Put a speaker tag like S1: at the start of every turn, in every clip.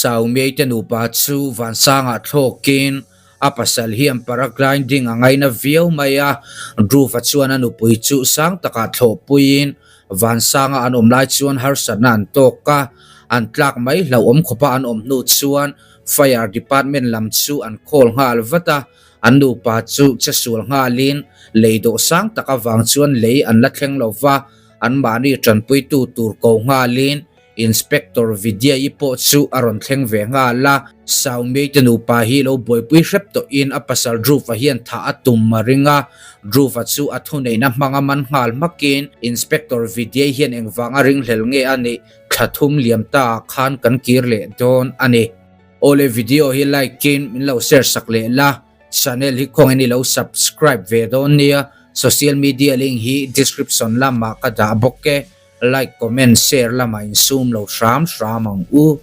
S1: Saumiei te nupa chu vansangah thlawkin a pasal hian paragliding a ngaina viau mai a. Dhruv-a chuan a nupui chu sang takah thlawhpuiin vansanga an awm lai chuan harsatna an tawk a, an tlak mai hlauhawm khawpa an awm hnu chuan Fire Department lam chu an call nghal vat a, an nupa chu che sual nghalin lei dawh sang tak avang chuan lei an la thleng lo va, anmahni tanpuitu tur ko nghalin Inspector Vidya-i pawh chu a rawn thleng ve nghal a, Saumei te nupa hi lo buaipui hrep tawhin a pasal Dhruv-a hian thah a tum a ring a, Dhruv-a chu a thuneihna hmanga man nghal hmakin Inspector Vidya-i hian engvanga ringhlel nge a nih thla thum liam ta ah khan kan kir leh dawn a ni. Awle video hi like in min lo share sak leh la, channel hi khawngin i lo subscribe ve dawn nia, social media link hi description lamah ka dah bawk e. Like comment share lamah insum lo hram hram ang u.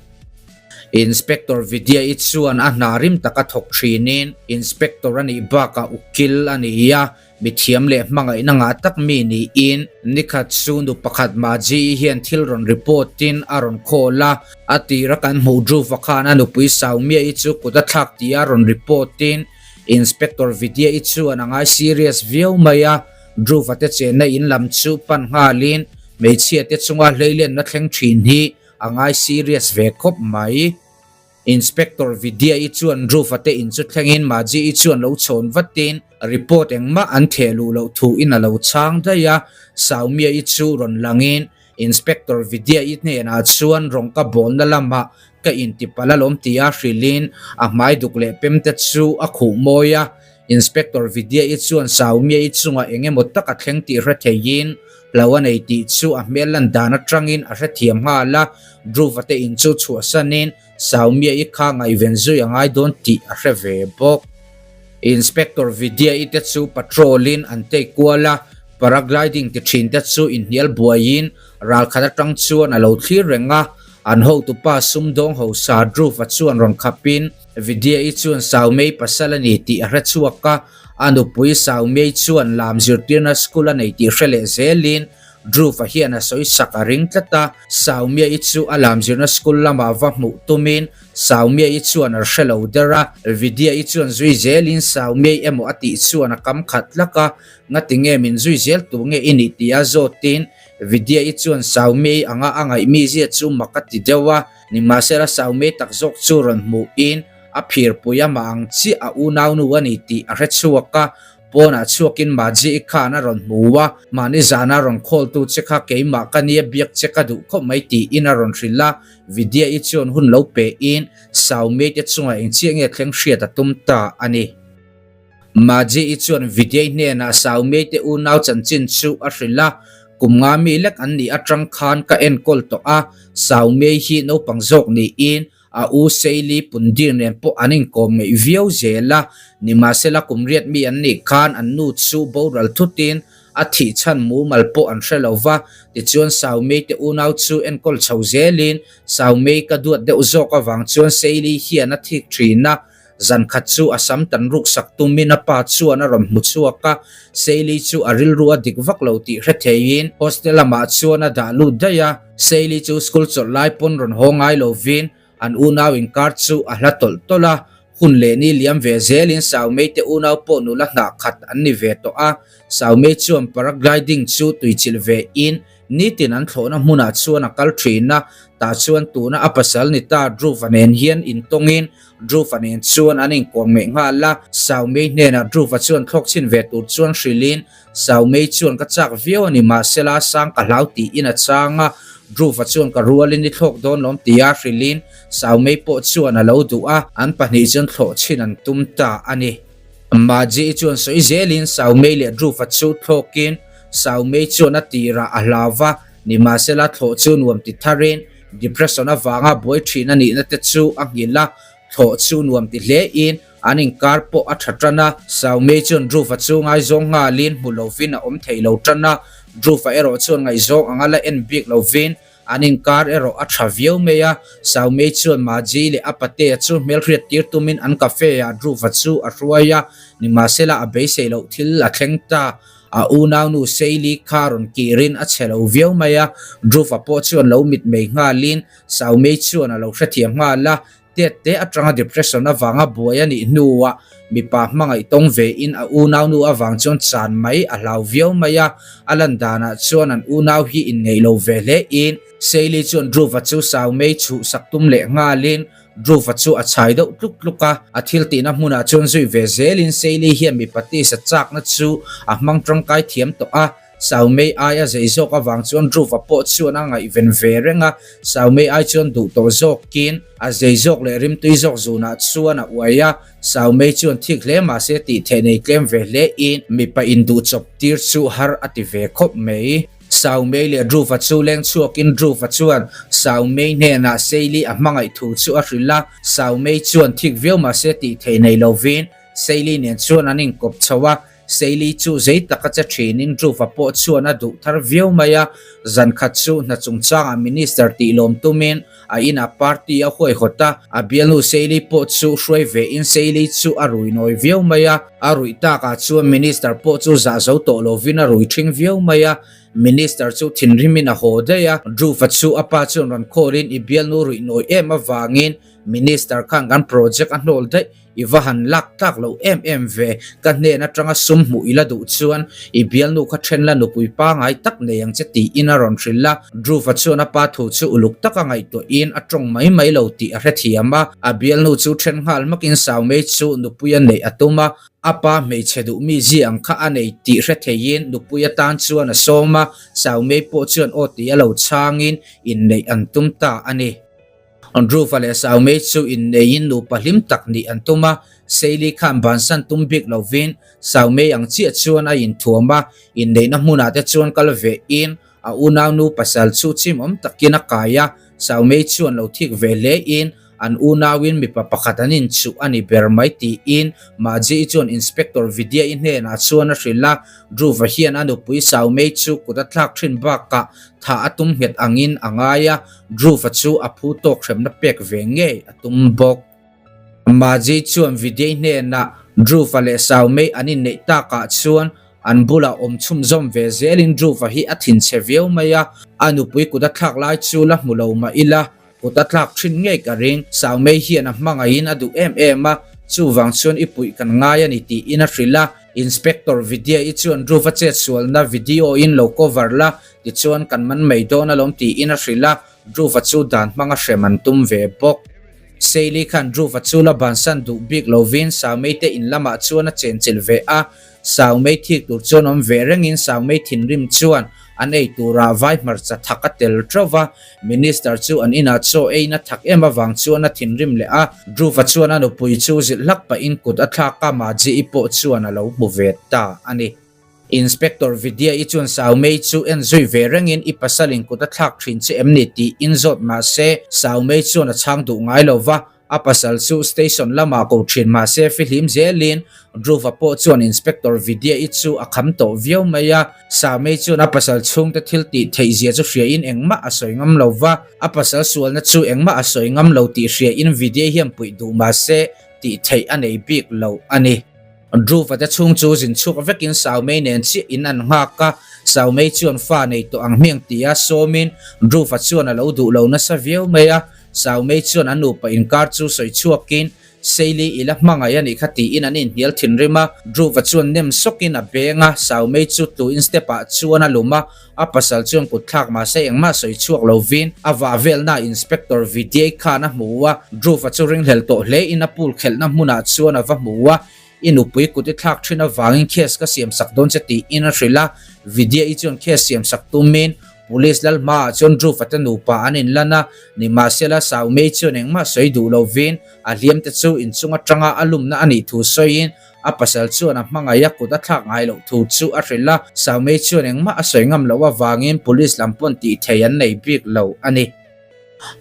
S1: Inspector Vidya i chuan a hna rim taka thawk thinin Inspector a nih bakah ukil a ni a, mithiam leh hmangaihna ngah tak mi niin nikhat chu nu pakhat Maji i hian thil rawn report in a rawn call a, a tira kan hmuh Dhruva khan a nupui Saumya i chu kut a thlak tia rawn report in Inspector Vidya i chuan a ngai serious viau mai a. Dhruva te chenna in lam chu pan nghalin hmeichhia te chunga hleilenna thleng thin hi a ngai serious ve khawp mai. Inspector Vidya-i chuan Dhruva te in chu thlengin Maji-i chuan lo chhawn vatin report engmah an theh luh loh thu in a lo chhang daih a, Saumya-i chu rawn langin Inspector Vidya-i hnenah chuan rawng ka bawlna lamah ka intipalh alawm tia hrilhin a hmai duk leh pem te chu a khuh mawi a. Inspector Vidya-i chuan Saumya-i chungah eng emaw tak a thleng tih hre theiin hlo a nei tih chu a hmel lan dan atangin a hrethiam nghal a. Dhruva te in chu chhuahsanin Saumya-i kha ngaihven zui a ngai dawn tih a hre ve bawk. Inspector Vidya-i te chu patrol-in an take kual a, paragliding ti thin te chu inhnial buaiin ralkhat atang chuan a lo thlir reng a, an hotupa sumdawng hosa Dhruv-a chuan rawn khapin Vidya-i chuan Saumei pasal a ni tih a hre chhuak a, a nupui Saumei chuan lam zirtirna school a nei tih hre leh zelin Dhruv-a hian a sawi sak a ring tlat a, Saumia-i chu a lam zirna school lamah va hmuh tumin Saumia-i chuan a hre lo der a, Vidya-i chuan zui zelin Saumia-i emaw a tih chuan a kam khat hlak a, Ngati nge min zui zel tur nge i nih tia zawtin Vidya-i chuan Saumia-i anga a ngaih mizia chu mak a ti deuh a, nimahsela Saumia-i tak zawk chu rawn hmuhin a phirpui amah ang chiah a unaunu a ni tih a hre chhuak a, Pawnah chhuakin Maji-i khan a rawn hmu a, mahni zana rawn khawltu che kha keimah ka nia biak che ka duh khawp mai tiin a rawn hrilh a, Vidya-i chuan hun lo pein Saumei te chungah engchiah nge thleng hriat a tum ta a ni. Maji-i chuan Vidya-i hnenah Saumei te unau chanchin chu a hrilh a, kum nga mi lek an nih atang khan ka enkawl tawh a, Saumei hi naupang zawk niin A u Seili Pundir nen pawh an inkawm ngeih viau zel a, nimahsela kum riat mi an nih khan an nu chu boral thutin a thih chhan mumal pawh an hre lo va, tichuan Saumei te unau chu enkawl chho zelin Saumei ka duat deuh zawk avang chuan Seili hian a thik thin a, zan khat chu a sam tan ruk sak tumin a pa chuan a rawn hmu chhuak a, Seili chu a rilru a dik vak lo tih hre theiin hostel lamah chuan a dah lut daih a. Seili chu school chawlh lai pawn rawn haw ngai lovin an unau inkar chu a hla tawlh tawlh a, hun leh ni liam ve zelin Saumei te unau pawh nula hnah khat an ni ve tawh a, Saumei chuan paragliding chu tuichilh ve in nitin an thlawhna hmunah chuan a kal thin a, tah chuan tuna a pasal ni ta Dhruva nen hian intawngin Dhruva nen chuan an inkawm ngeih nghal a, Saumei hnenah Dhruva chuan thlawk chhin ve tur chuan hrilhin Saumei chuan ka chak viau a ni mahsela sang ka hlau tiin a chang a, Dhruva chuan ka rualin i thlawk dawn lawm tia hrilhin Saumei pawh chuan a lo duh a, an pahnih chuan thlawh chhin an tum ta a ni. Maji-i chuan sawi zelin Saumei leh Dhruva chu thlawkin Saumei chuan a tirah a hlau va, nimahsela thlawh chu nuam ti tharin depression avanga buai thin a nihna te chu a nghilh a, thlawh chu nuam ti hlein An inkar pawh a tha tan a, Saumei chuan Dhruva chu ngaizawng nghalin hmu lovin a awm thei lo tan a, Dhruva erawh chuan ngaihzawng anga la en bik lovin an inkar erawh a tha viau mai a, Saumei chuan Maji leh a patea chu hmelhriat tir tumin an cafe ah Dhruva chu a hruai a, nimahsela a beisei loh thil a thleng ta. A unaunu Seili kha rawn kirin a che lo viau mai a, Dhruv-a pawh chuan lo mitmei nghalin Saumei chuan a lo hrethiam nghal a, Tet te atanga depression avanga buai a nih hnuah mipa hmangaih tawng vein a unaunu avang chuan chan mai a hlau viau mai a, a lan danah chuan an unau hi inngeih lo ve hle in Seili chuan Dhruva chu Saumei chhuhsak tum leh nghalin Dhruva chu a chhai deuh tluk tluk a, a thil tihna hmunah chuan zui ve zelin Seili hian mipa tisa chakna chu a hmang tangkai thiam tawh a. Saumei ai a zei zawk avang chuan Dhruva pawh chuan a ngaihven ve reng a, Saumei ai chuan duh tawh zawkin a zei zawk leh rimtui zawk zunah chuan a uai a, Saumei chuan thik hle mahse tih theih nei tlem ve hle in mipa induh chawp tir chu har a ti ve khawp mai. Saumei leh Dhruva chu leng chhuakin Dhruva chuan Saumei hnenah Seili a hmangaih thu chu a hrilh a, Saumei chuan thik viau mahse tih theih nei lovin Seili nen chuan an inkawp chho a, Seili chu zei taka che thinin Dhruva pawh chuan a duh thar viau mai a, zan khat chu hna chungchangah Minister tih lawm tumin a inah party a huaihawt a, a bialnu Seili pawh chu hruai vein Seili chu a rui nawi viau mai a, a ruih takah chuan Minister pawh chu zah zo tawh lovin a rui ṭhing viau mai a, Minister chu thinrimin a haw daih a, Dhruva chu a pa chuan rawn khawlin i bialnu ruih nawi em avangin Minister khan kan project a hnawl daih. I va han lak tlak lo em em ve, ka hnen atanga sum hmuh i la duh chuan i bialnu kha then la nupui pangai tak nei ang che tiin a rawn hrilh a. Dhruva chuan a pa thu chu uluk taka ngaihtuahin a tawng mai mai lo tih a hrethiam a, a bialnu chu then nghal hmakin Saumei chu nupui a neih a tum a, a pa hmeichhe duh mi zi ang kha a nei tih hre theiin nupui atan chuan a sawm a, Saumei pawh chuan aw tih a lo chhangin inneih an tum ta a ni. Dhruva leh Saumei chu inneiin nupa hlim tak nih an tum a, Seili khan bansan tum bik lovin Saumei ang chiah chuan a inthuam a, inneihna hmunah te chuan kal vein a unaunu pasal chu chimawm takin a kai a, Saumei chuan lo thik ve hlein an unauin mipa pakhat an inchuh a ni ber mai tiin Mahji-i chuan Inspector Vidya-i hnenah chuan a hrilh a, Dhruva hian a nupui Saumei chu kut a thlak thin bakah thah a tum nghet angin a ngai a, Dhruva chu a phu tawk hremna pek ve ngei a tum bawk. Maji chuan Vijay hnenah Dhruva leh Saumei an inneih takah chuan an bulah awm chhunzawm ve zelin Dhruva hi a thinchhe viau mai a, a nupui kut a thlak lai chu la hmu lo mah ila, kut a thlak thin ngei ka ring. Saumei hian a hmangaihin a duh em em a, chuvang chuan i puih kan ngai a ni tiin a hrilh a. Inspector Vidya-i chuan Dhruva chetsualna video-in lo cover la, Tichuan kan man mai dawn alawm tiin a hrilh a, Dhruva chu dan hmanga hrem an tum ve bawk. Seili khan Dhruva chu la bansan duh bik lovin Saumei te in lamah chuan a chenchilh ve a, Saumei thik tur chuan awm ve rengin Saumei thinrim chuan an ei turah vai hmarcha thak a tel teuh va, Minister chu an inah chaw eiin a thak em avang chuan a thinrim leh a, Dhruva chuan a nupui chu zilh hlak pahin kut a thlak a, Maji-i pawh chuan a lo hmu ve ta a ni. Inspector Vidya-i chuan Saumei chu en zui ve rengin i pasalin kut a thlak thin che em ni tiin zawt mah se Saumei chuan a chhang duh ngai lo va, a pasal chu station lamah ko thin mah se fihlim zelin Dhruva pawh chuan Inspector Vidya-i chu a kham tawh viau mai a. Saumei chuan a pasal chhungte thil tih theih zia chu hriain engmah a sawi ngam lo va, a pasal sualna chu engmah a sawi ngam lo tih hriain Vidya hian puih duh mah se tih theih a nei bik lo a ni. Dhruva te chhung chu zin chhuak vekin Saumei nen chiah in an nghak a, Saumei chuan fa nei tawh ang hmiang tia sawmin Dhruva chuan a lo duh lo nasa viau mai a, Saumei chuan a nupa inkar chu sawi chhuakin Seili i la hmangaih a nih kha tiin an inhnial thinrim a, Dhruva chuan nem sawkin a beng a, Saumei chu tluin step ah chuan a lum a, a pasal chuan kut thlak mahse engmah sawi chhuak lovin a vah velna Inspector Vijay khan a hmu a, Dhruva chu ringhlel tawh hle in a pool khelhna hmunah chuan a va hmu a, I nupui kut i thlak thin avangin case ka siam sak dawn che tiin a hrilh a, Vidya-i chuan case siam sak tumin Police lal hmaah chuan Dhruva te nupa an inlan a, nimahsela Saumei chuan engmah sawi duh lovin a hliam te chu inchung atanga a lumna a nih thu sawiin A pasal chuan a hmangaih a kut a thlak ngai loh thu chu a hrilh a, Saumei chuan engmah a sawi ngam loh avangin police lam pawn tih thei an nei bik lo a ni.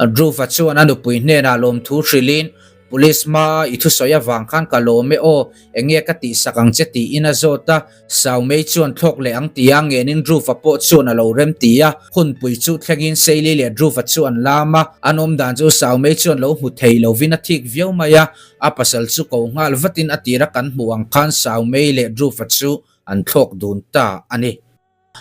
S1: Dhruva chuan a nupui hnenah lawmthu hrilhin, Police hmaa i thusawi avang khan ka lawm e aw, enge ka tihsak ang che tiin a zawt a, Saumei chuan thlawk leh ang tia ngenin Dhruva pawh chuan a lo rem ti a, hunpui chu thlengin Seili leh Dhruva chu an lam a, an awmdan chu Saumei chuan lo hmu thei lovin a thik viau mai a, A pasal chu ko nghal vatin a tira kan hmuh ang khan Saumei leh Dhruva chu an thlawk dun ta a ni.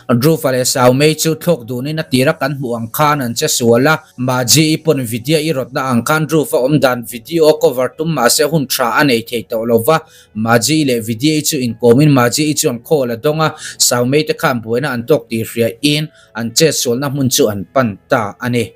S1: Dhruva leh Saumei chu thlawk dunin a tira kan hmuh ang khan an che sual a, Maji-i pawn video i rawtna ang khan Dhruva awm dan video cover tum mahse hun tha a nei thei tawh lo va, Maji-i leh Vidya-i chu inkawmin Maji-i chuan call a dawng a, Saumei te khan buaina an tawk tih hriain an chetsualna hmun chu an pan ta a ni.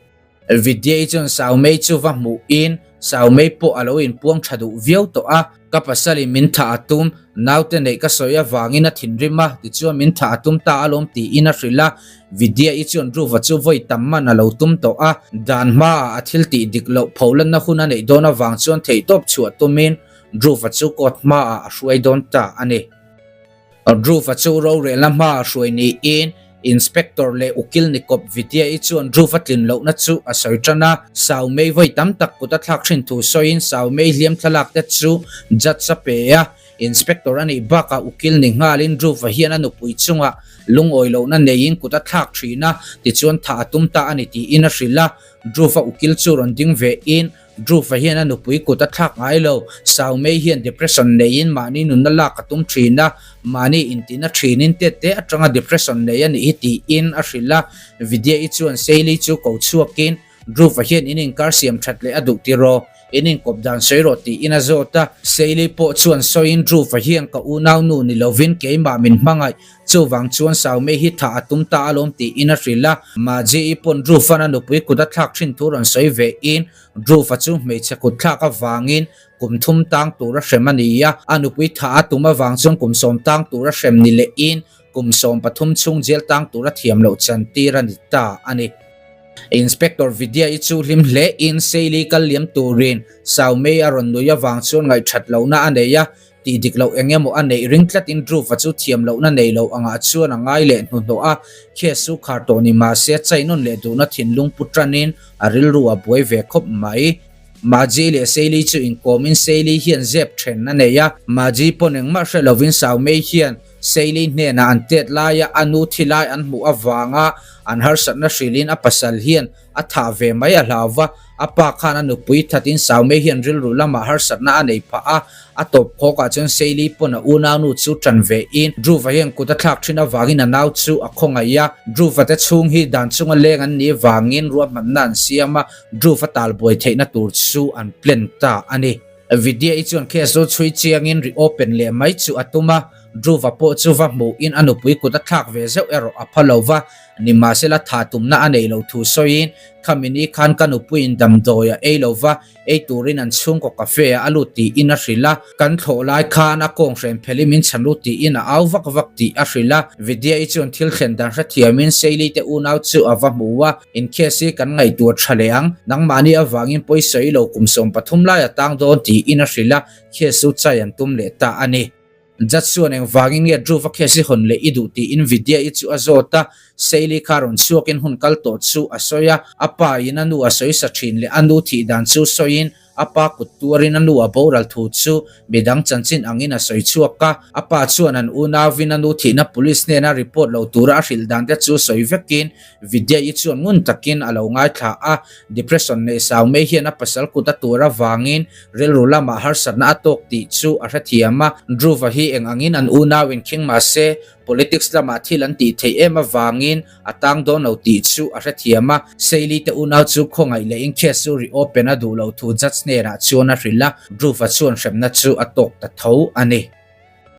S1: Vidya-i chuan Saumei chu va hmuhin Saumei pawh a lo inpuang tha duh viau tawh a, Ka pasalin min thah a tum, naute neih ka sawi avangin a thinrim a, tichuan min thah a tum ta alawm tiin a hrilh a. Vidya-i chuan Dhruva chu vawi tam man a lo tum tawh a, dan hmaah a thil tih dik loh pholanna hun a neih dawn avang chuan theihtawp chhuah tumin Dhruva chu court hmaah a hruai dawn ta a ni. Dhruva chu rorelna hmaah hruai niin Inspector leh Ukil Nikop Vidya-i chuan Dhruva tlin lohna chu a sawi tan a. Saumei vawi tam tak kut a thlak thin thu sawiin Saumei hliam thlalak te chu judge a pe a. Inspector a nih bakah Ukil ni nghalin Dhruva hian a nupui chungah lungawi lohna neiin kut a thlak thin a, tichuan thah a tum ta a ni tiin a hrilh a. Dhruva Ukil chu rawn ding vein Dhruva hian a nupui kut a thlak ngai lo. Saumei hian depression neiin mahni nunna lak a tum thin a, mahni intina thinin tette atanga depression nei a nih hi tiin a hrilh a. Vidya-i chuan Seili chu ko chhuakin, Dhruva hian in inkar siam that leh a duh tiraw? In inkawp dan sawi rawh tiin a zawt a. Seili pawh chuan sawiin Dhruva hian ka unau nu ni lovin keimah min hmangaih Chuvang chuan Saumei hi thah a tum ta alawm tiin a hrilh a, Maji-i pawn Dhruv-a'n a nupui kut a thlak thin thu rawn sawi vein Dhruv-a chu hmeichhe kut thlak avangin kum thum tang tur a hrem a ni a, a nupui thah a tum avang chuan kum sawm tang tur a hrem ni lehin kum sawm pathum chhung jail tang tur a thiam loh chan tir a ni ta a ni. Inspector Vidya-i chu hlim hlein Seili kal liam turin Saumei a rawn nui avang chuan ngaihthat lohna a nei a, Tih dik loh eng emaw a neih ring tlatin Dhruva chu thiam lohna nei lo angah chuan a ngai leh hnuhnawh a, case chu khar tawh ni mahse chai nawn leh duhna thinlung pu tanin a rilru a buai ve khawp mai. Maji leh Seili chu inkawmin Seili hian zep then a nei a, Maji pawn engmah hre lovin Saumei hian Seili hnenah an tet laia a nu thi lai an hmuh avanga an harsatna hrilhin a pasal hian A thah ve mai a hlau va, a pa khan a nupui thatin Saumei hian rilru lamah harsatna a nei phah a, a tawp khawkah chuan Seili pawn a unaunu chu tan ve in Dhruva hian kut a thlak thin avangin a nau chu a khawngaih a, Dhruva te chhung hi dan chunga leng an nih vangin ruahmanna an siam a, Dhruva talbuai theihna tur chu an plan ta a ni. Vidya-i chuan case chu chhui chiangin reopen leh mai chu a tum a, Dhruva pawh chu va hmuhin a nupui kut a thlak ve zeuh erawh a pha lo va, nimahsela tha tumna a nei lo thu sawiin, Khamini khan ka nupuiin damdawi a ei lo va, ei turin an chhungkaw cafe ah a lut tiin a hrilh a, kan thlawh lai khan a kawng hren phelin min chhan lut tiin a au vak vak tih a hrilh a. Vidya-i chuan thil thlen dan hrethiamin Seili te unau chu a va hmu a, In case hi kan ngaihtuah tha leh ang, nangmahni avangin pawisawi lo kum 13 lai a tang dawn tiin a hrilh a, case chu chai an tum leh ta a ni. Judge chuan engvangin nge Dhruv-a case hi hawn leh i duh tiin Vidya-i chu a zawt a, Seili kha rawn chhuakin hun kal tawh chu a sawi a, a pa in a nu a sawi sa thin leh a nu thih dan chu sawiin a pa kut tuarin a nu a boral thu chu midang chanchin angin a sawi chhuak a, a pa chuan an unauvin a nu thihna police hnena report lo tura a hrilh dan te chu sawi vekin Vidya-i chuan ngun takin a lo ngaithla a, depression nei sau mai hian a pasal kut a tur avangin rilru lamah harsatna a tawk tih chu a hrethiam a, Dhruva hi eng angin an unau inkhing mahse politics lamah thil an tih theih em avangin a tang dawn lo tih chu a hrethiam a, Seili te unau chu khawngaih leh in case chu reopen a duh loh thu judge hnenah chuan a hrilh a, Dhruva chuan hremna chu a tawk ta tho a ni.